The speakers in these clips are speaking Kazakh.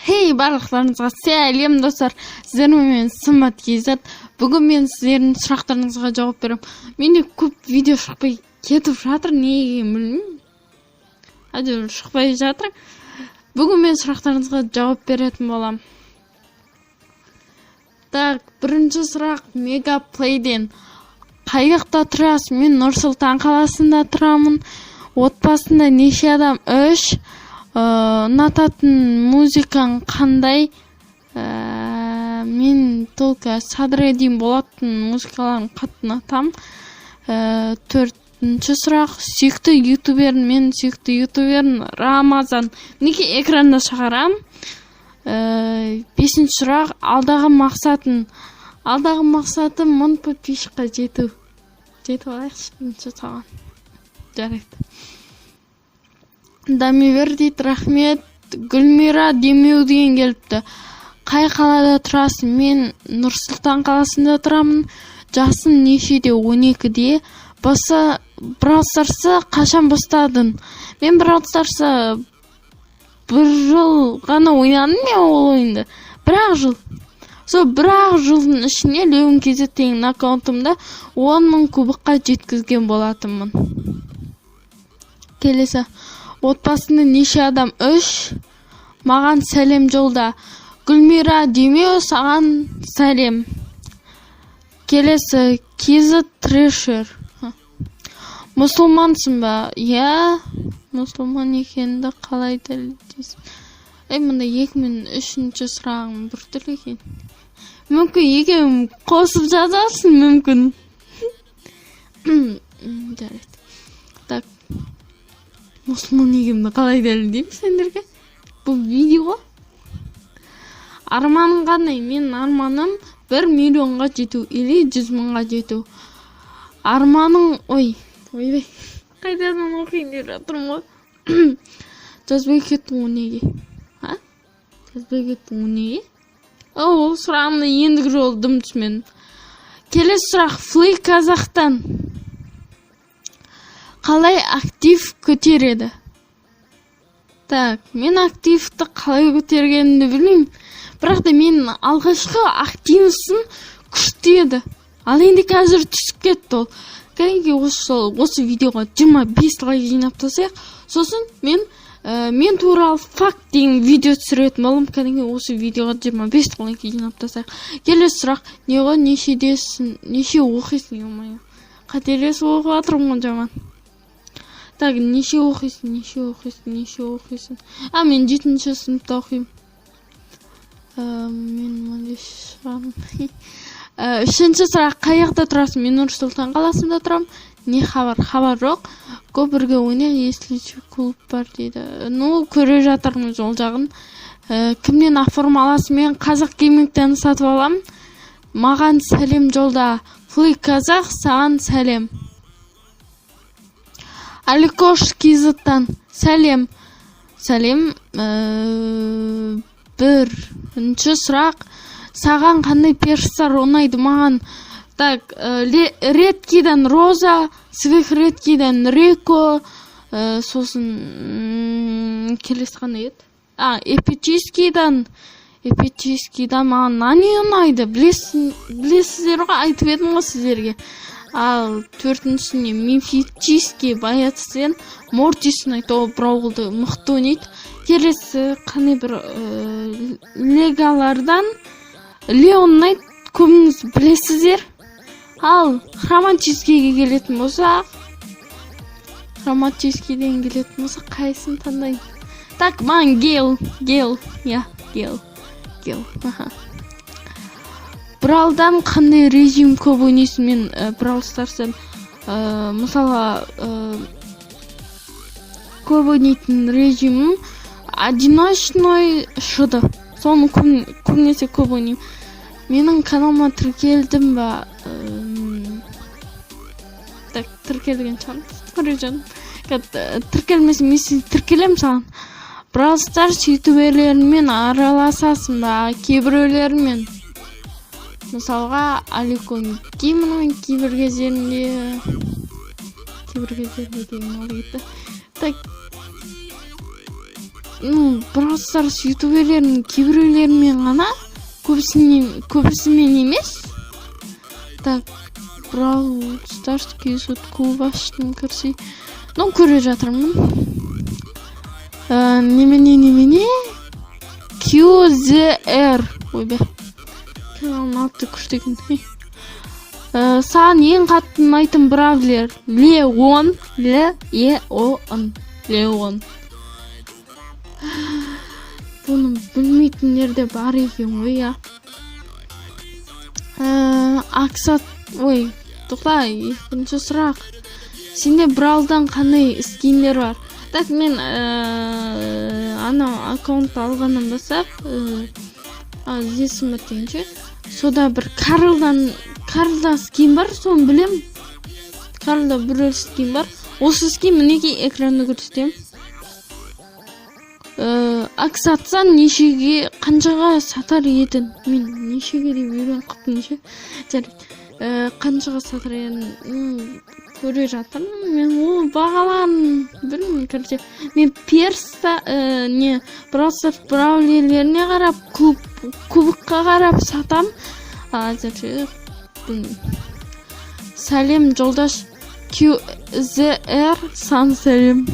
Хей, барлықтарыңызға сәлем, достар! Сіздермен мен, Сымбат Kz. Бүгін мен сіздердің сұрақтарыңызға жауап беремін. Менде көп видео шықпай кетіп жатыр, неге екенін білмеймін, әйтеуір шықпай жатыр. Бүгін мен сұрақтарыңызға жауап беретін боламын. Так, бірінші сұрақ Мегаплейден: қай жақта тұрасыз? Мен Нұр Сұлтан қаласында тұрамын. Отбасында неше адам? Үш. Ұнататын музыкаң қандай? Мен только Садреддин Болаттың музыкаларын қатты ұнатамын. Төртінші сұрақ: сүйікті ютуберің? Мен сүйікті ютуберім Рамазан, мінекей, экранда шығарамын. Бесінші сұрақ: алдағы мақсатың? Алдағы мақсатым — 1000 подписчикқа жету. Жетіп алайықшы бірінші соған. Жарайды, дами бер дейді, рахмет. Гүлмира Демеу деген келіпті: қай қалада тұрасың? Мен Нұр Сұлтан қаласында тұрамын. Жасың нешеде? 12-де. Баса, Бравл Старсты қашан бастадың? Мен Бравл Старсты бір жыл ғана ойнадым. Мен ол ойынды бір ақ жыл. Сол бір ақ жылдың ішінде Леон Kz деген аккаунтымда 10 000 кубокқа жеткізген болатынмын. Келесі: отбасында неше адам? Үш. Маған сәлем жолда. Гүлмира Демеу, саған сәлем. Келесі Кизі Трешер: мұсылмансың ба? Иә. Мұсылман екеніңді қалай дәлелдейсің? Ей, мында екі мен үшінші сұрағым біртүрлі екен. Мүмкін, екеуін қосып жазарсың, мүмкін. Жарайды. Так, мұсылман екенімді қалай дәлелдеймін сендерге? Бұл видео ғой. Арманың қандай? Менің арманым — 1 миллионға жету или 100 мыңға жету. Арманың, ой, ойбай, қайтадан оқиын деп жатырмын ғой. Жазбай кеттің ғой неге? А, жазбай кеттің ғой неге? Ол сұрағымды ендігі жолы дым түсінбедім. Келесі сұрақ Фли Казахтан: қалай актив көтереді? Так, мен активті қалай көтергенімді білмеймін, бірақ та менің алғашқы активісім күшті еді, ал енді қазір түсіп кетті ол. Кәдімгі осы жолы осы видеоға 25 лайк жинап тастайық, сосын мен туралы факт деген видео түсіретін боламын. Кәдімгі осы видеоға 25 лайк жинап тастайық. Келесі сұрақ не ғой? Нешедесің, неше оқисың? Ё-моё, қателесіп оқып жатырмын ғой жаман. Так, неше оқисың, неше оқисың, неше оқисың? А, мен жетінші сыныпта оқимын. Мен 15 шығармын. Үшінші сұрақ: қай жақта тұрасың? Мен Нұр Сұлтан қаласында тұрамын. Не хабар? Хабар жоқ. Көп бірге ойнайық, если клуб бар дейді. Ну, көре жатармыз ол жағын. Кімнен оформ аласың? Мен Қазақ Геймингтен сатып аламын. Маған сәлем жолда. Фли Казах, саған сәлем. Аликош Кизеттан сәлем, сәлем. Бірінші сұрақ: саған қандай перстар ұнайды? Маған, так, редкийдан Роза, сверхредкийдан Рико, сосын келесі қандай еді? А, эпическийдан маған Нани ұнайды, білесіздер ғой, айтып едім ғой сіздерге. Ал төртіншісіне мифический боецтен Мортис ұнайды, ол Браулды мықты ойнайды. Келесі қандай бір легалардан Леон ұнайды, көбіңіз білесіздер. Ал хроматическийге келетін болсақ, хроматическийден келетін болсақ, қайсысын таңдайын? Так, маған Гейл, Гейл, иә, Гейл, Гейл, аха. Бравлдан қандай режим көп ойнайсың? Мен Бравл Старстан, мысалға, көп ойнайтын режимім одиночный шд, соны көбінесе көп ойнаймын. Менің каналыма тіркелдің ба? Так, тіркелген шығармын, көре жатырмын. Тіркелмесем, мен сені тіркелемін саған. Бравл Старс ютуберлерімен араласасың ба? Кейбіреулерімен, мысалға, Аликон Геймермен кейбір кездерінде. Кейбір кездерінде деген қалай кетті? Так. Ну, Brawl Stars ютуберлерінің кейбіреулерімен ғана, көбісімен емес. Так, Brawl Stars KZ клуб аштым, кірсе. Ну, көре жатырмын. Немене, немене? QZR. Ойбай. Каналының аты күшті екен. Саған ең қатты ұнайтын бравлер? Леон. Л Е О Н. Леон. Бұны білмейтіндер де бар екен ғой, иә. Аксат, ой, тоқта, екінші сұрақ. Сенде Бравлдан қандай скиндер бар? Так, мен анау аккаунтты алғаннан бастап, іздесім дегенше, сода бір Карлда скин бар, соны білем. Карлда бір скин бар. Осы скин, мінекей, экранда көрсетемін. Сатсаң, нешеге, қаншаға сатар едің? Мен нешеге деп үйреніп қалыппын ше. Жарайды. Қаншаға сатар едің? Көре жатырмын мен ол бағаларын білмеймін. Короче, мен перста, не, Brawl Stars бравлерлеріне қарап, кубокқа қарап сатам. Әзірше білмеймін. Сәлем, жолдаш QZR, сан сәлем.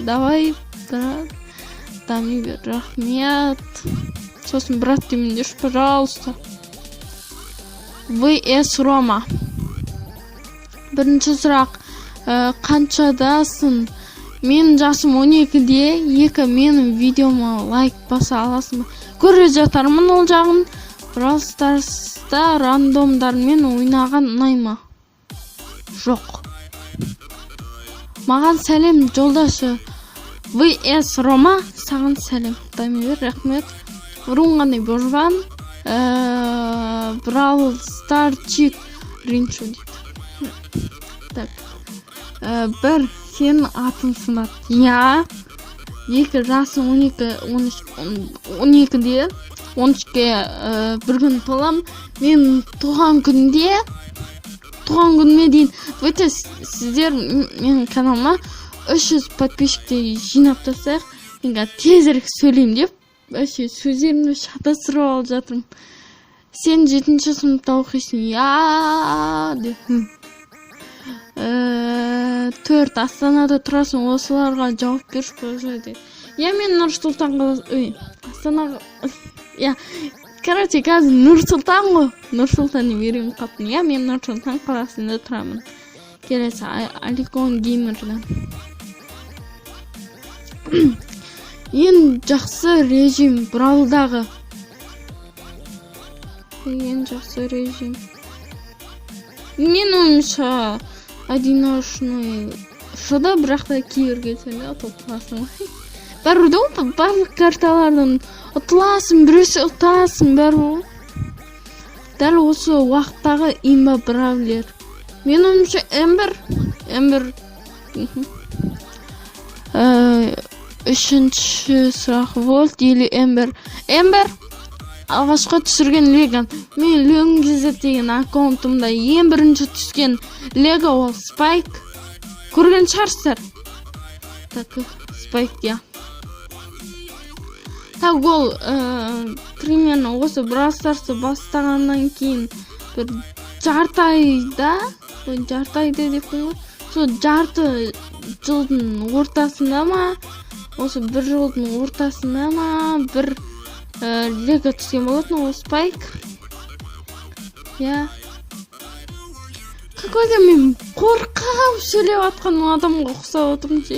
Давай, брат, дами бер, рахмет. Сосын брат демеңдерші, пожалуйста. ВС Рома. Бірінші сұрақ. Қаншадасың? Мен жасым 12-де. Екі, менің видеома лайк баса аласың ба? Көре жатармын ол жағын. Brawl Starsта рандомдармен ойнаған ұнай ма? Жоқ. Маған сәлем, жолдашы. ВС Рома, саған сәлем. Дами бер, рахмет. Руың қандай? Божбан. Brawl Старчик Ринчо дейді. Так. Бір, сенің атың Сымбат. Иә. Екі, жасым 12, 13, 12-де. 13-ке бір күн толам. Мен туған күнде, туған күніме дейін, давайте сіздер менің каналыма 300 подписчикті жинап тастайық. Мен қазір тезірек сөйлеймін деп, вообще сөздерімді шатастырып алып жатырмын. Сен жетінші сыныпта оқисың, иә деп. Төрт, Астанада тұрасың, осыларға жауап берші, пожалуйста, дейді. Иә, мен Нұр Сұлтан қаласы, ой, Астана, иә. Короче, қазір Нұр Сұлтан ғой, Нұр Сұлтан деп үйреніп қалыппын. Иә, мен Нұр Сұлтан қаласында тұрамын. Келесі, Аликон Геймерден. Ең жақсы режим Бравлдағы? Ең жақсы режим, менің ойымша, одиночный шыды, бірақ та кейбір кездерде ұтылып қаласың ғой. Бәрібір де ғой, барлық карталардан ұтыласың, біреусі ұтасың, бәрібір ғой. Дәл осы уақыттағы имба бравлер? Менің ойымша, Эмбер. Эмбер. Үшінші сұрақ: Вольт или Эмбер? Эмбер. Алғашқы түсірген лего? Мен Леон KZ деген аккаунтымда ең бірінші түскен лего ол Спайк, көрген шығарсыздар. Так, Спайк, иә. Так, ол примерно осы Brawl Starsты бастағаннан кейін бір жарты айда, ой, жарты айда деппін ғой, сол жарты жылдың ортасында ма, осы бір жылдың ортасында ма, бір лего түскен болатын, ол Спайк, иә. Какой то мен қорқып сөйлеп жатқан адамға ұқсап отырмын ше.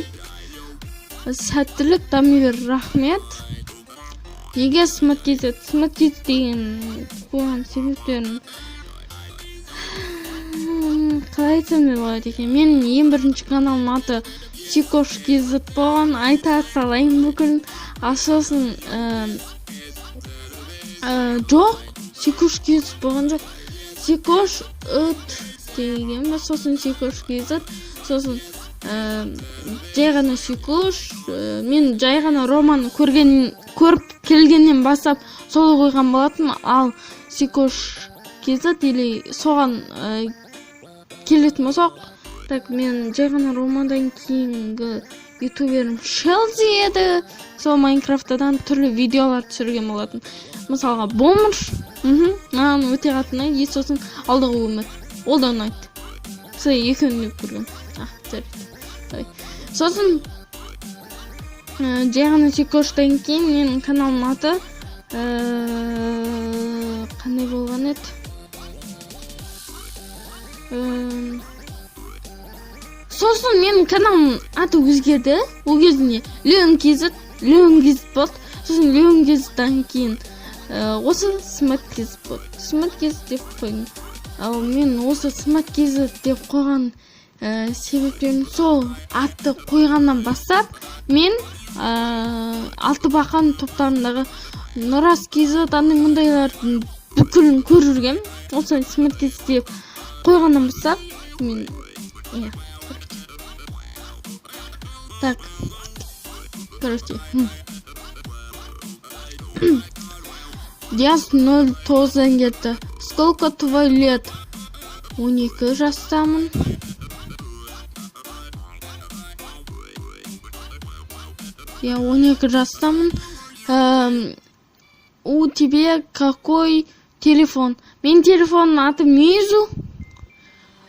Сәттілік, дами бер, рахмет. Неге Смат KZ? Смат KZ деген қойған себептерін қалай айтсам болады екен? Менің ең бірінші каналымның аты Сикош KZ болған, айта салайын бүкіл. Ал сосын жоқ, Сикош KZ болған жоқ, Сикош үт деген ба, сосын Сикош KZ, сосын жай ғана Сикош. Мен жай ғана Романы көрген, көріп келгеннен бастап солай қойған болатынмын. Ал Сикош KZ или соған келетін болсақ, так, мен жай ғана Ромадан кейінгі ютуберім Шелзи еді. Сол Майнкрафттан түрлі видеолар түсірген болатын. Мысалға, бомж, маған өте қатты ұнайды. И сосын Алдағы өмір, ол да ұнайды. Сол екеуін де көргенмін. А, жарайды. Давай. Сосын жай ғана Чекоштан кейін менің каналымның аты қандай болған еді? Сосын менің каналымның аты өзгерді. Ол кезінде Леон KZ, Леон KZ болды. Сосын Леон KZ-тан кейін осы Смат KZ болды. Смат KZ деп қойдым. Ал мен осы Смат KZ деп қойған себептерім, сол атты қойғаннан бастап мен Алты бақан топтарындағы Нұрас KZ, андай мұндайлардың бүкілін көріп жүргенмін. Осы Смат KZ деп қойғаннан бастап мен, иә, короче. Так, короче, Диас 09-дан кетті. Сколько твой лет? 12 жастамын. Я 12 жастамын. У тебя какой телефон? Менің телефонымның аты Мизу.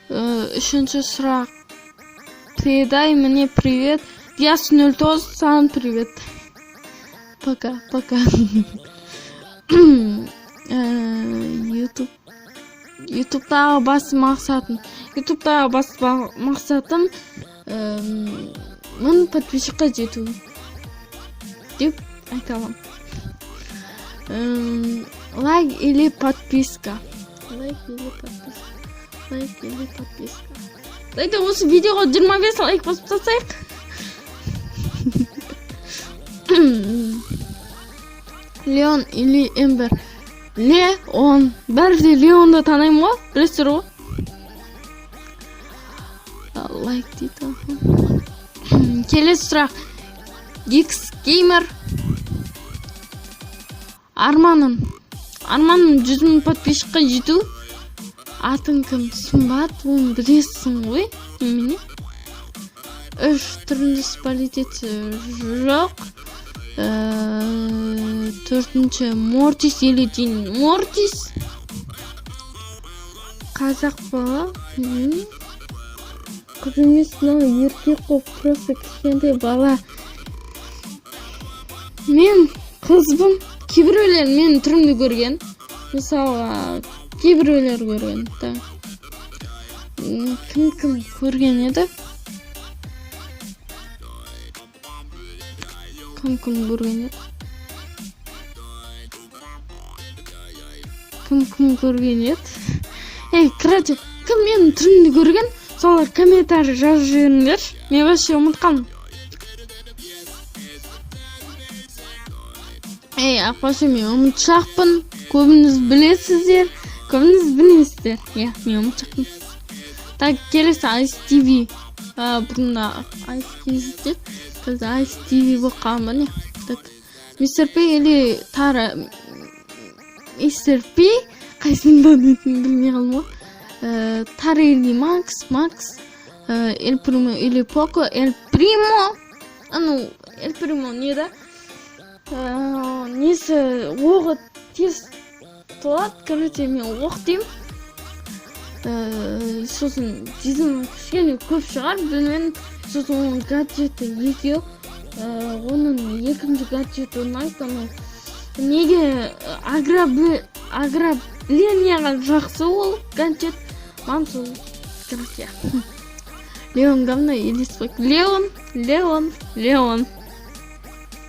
Үшінші сұрақ. Передай мне привет. Диас 09, саған привет. Пока, пока. Ютубтағы басты мақсатым. Ютубтағы басты мақсатым 1000 подписчикқа жету деп айта аламын. Лайк или подписка? Лайк или подписка? Лайк или подписка? Давайте осы видеоға 25 лайк басып тастайық. Леон или Эмбер? Леон. Бәрі де Леонды танимын ғой, білесіздер ғой. Лайк дейді. Аха. Келесі сұрақ. X Gamer. Арманым. Арманым 100 000 подписчикқа жету. Атың кім? Сымбат, оны білесің ғой. Немене? Үш түрінде спалить жоқ. Төртінші, Мортис или Дин? Мортис. Қазақ бала. Қыз емес, мынау еркек қой, просто кішкентай бала. Мен қызбын. Кейбіреулер менің түрімді көрген. Мысалға, кейбіреулер көрген. Да. Кім кім көрген еді? Кім кім көрген еді? Кім кім көрген еді? Ей, короче, кім менің түрімді көрген, солар комментарий жазып жіберіңдерші. Мен вообще ұмытқанмын. Ей, апашы, мен ұмытшақпын. Көбіңіз білесіздер, көбіңіз білмейсіздер. Иә, мен ұмытшақпын. Так, келесі Ice TV. Бұрында Ice KZ деді, қазір Ice TV болып қалған ба, не? Так, Мистер Пи или Тара? Мистер Пи. Қайсысын танитынын білмей қалдым ғой. Тара или Макс? Макс. Эль Примо или Поко? Эль Примо. Анау Эль Примо не да? Несі, оғы тез толады. Короче, мен оқ деймін. Сосын дизель кішкене көп шығар, білмедім. Сосын оның гаджеті екеу. Оның екінші гаджеті ұнайды. Анау неге, ограбленияға жақсы ол гаджет. Маған сол, короче. Леон говно или Спайк? Леон, Леон, Леон.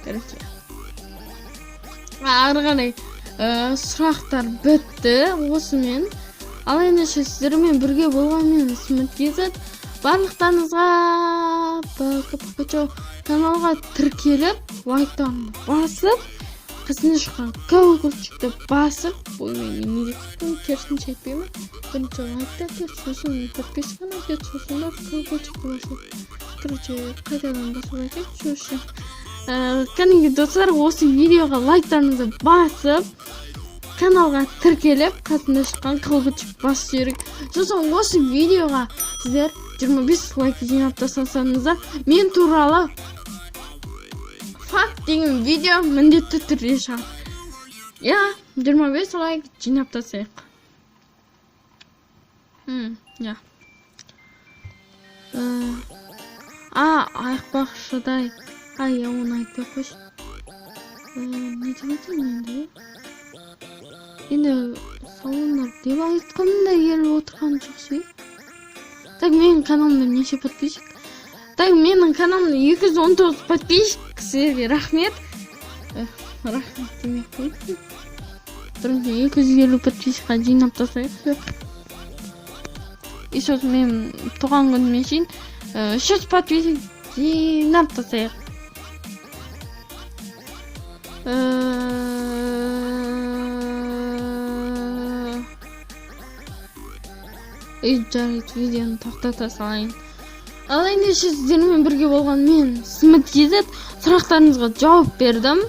Короче, ары қарай сұрақтар бітті осымен. Ал ендеше, сіздермен бірге болған мен, Смит KZ. Барлықтарыңызға пока, пока. Каналға тіркеліп, лайктарын басып, қасына шыққан колокольчикті басып. Ой, мен не деп кеттім? Керісінше айтпаймын. Бірінші лайкты әкет, сосын подписканы әкет, сосын барып колокольчикті басып. Короче, қайтадан басып айтайыншы вообще. Кәдімгі достар, осы видеоға лайктарыңызды басып, каналға тіркеліп, қасында шыққан колокольчик басып жіберейік. Сосын осы видеоға сіздер 25 лайк жинап тастасаңыздар, мен туралы факт деген видео міндетті түрде шығады, иә. 25 лайк жинап тастайық. Иә. А, айтпақшыдай, ай, оны айтпай ақ қойшы. Не деп айтамын енді? Енді салыңдар деп айтқым да келіп отырған жоқ ше. Так, менің каналымда неше подписчик? Так, менің каналымда 219 подписчик. Сіздерге рахмет. Рахмет демей ақ қояйын. Бірінші 250 подписчикқа жинап тастайық. И сосын мен туған күніме шейін 300 подписчик жинап тастайық. Ей, жарайды, видеоны тоқтата салайын. Ал ендеше, сіздермен бірге болған мен, Смит KZ. Сұрақтарыңызға жауап бердім,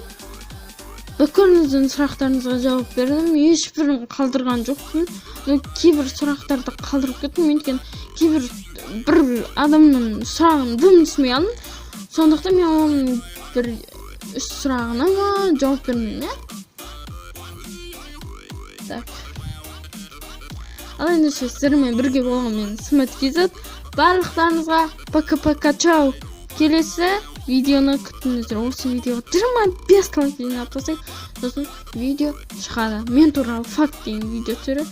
бүкіліңіздің сұрақтарыңызға жауап бердім, ешбірін қалдырған жоқпын. Но кейбір сұрақтарды қалдырып кеттім, өйткені кейбір бір адамның сұрағын дым түсінбей қалдым. Сондықтан мен оның бір үш сұрағына ма жауап бердім, иә. Так, ал ендеше, сіздермен бірге болған мен, Смит KZ. Барлықтарыңызға пока пока чао. Келесі видеоны күтіңіздер. Осы видеоға 25 лайк жинап тастайық, сосын видео шығады, мен туралы факт деген видео түсіреді.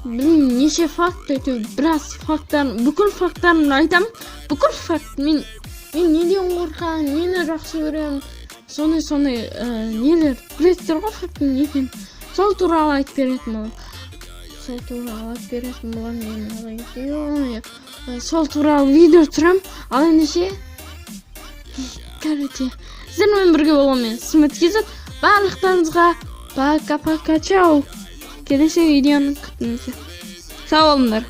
Білмеймін, неше факт, әйтеуір біраз факттарын, бүкіл факттарын айтамын. Бүкіл факт: мен неден қорқамын, нені жақсы көремін, сондай сондай нелер, білесіздер ғой факттың не екенін. Сол туралы айтып беретін боламын, сол туралы айтып беретін боламын мен. Сол туралы видео түсіремін. Ал ендеше, короче, сіздермен бірге болған мен, Смит KZ. Барлықтарыңызға пока пока чао. Келесі видеоны күтіңіздер. Сау болыңдар.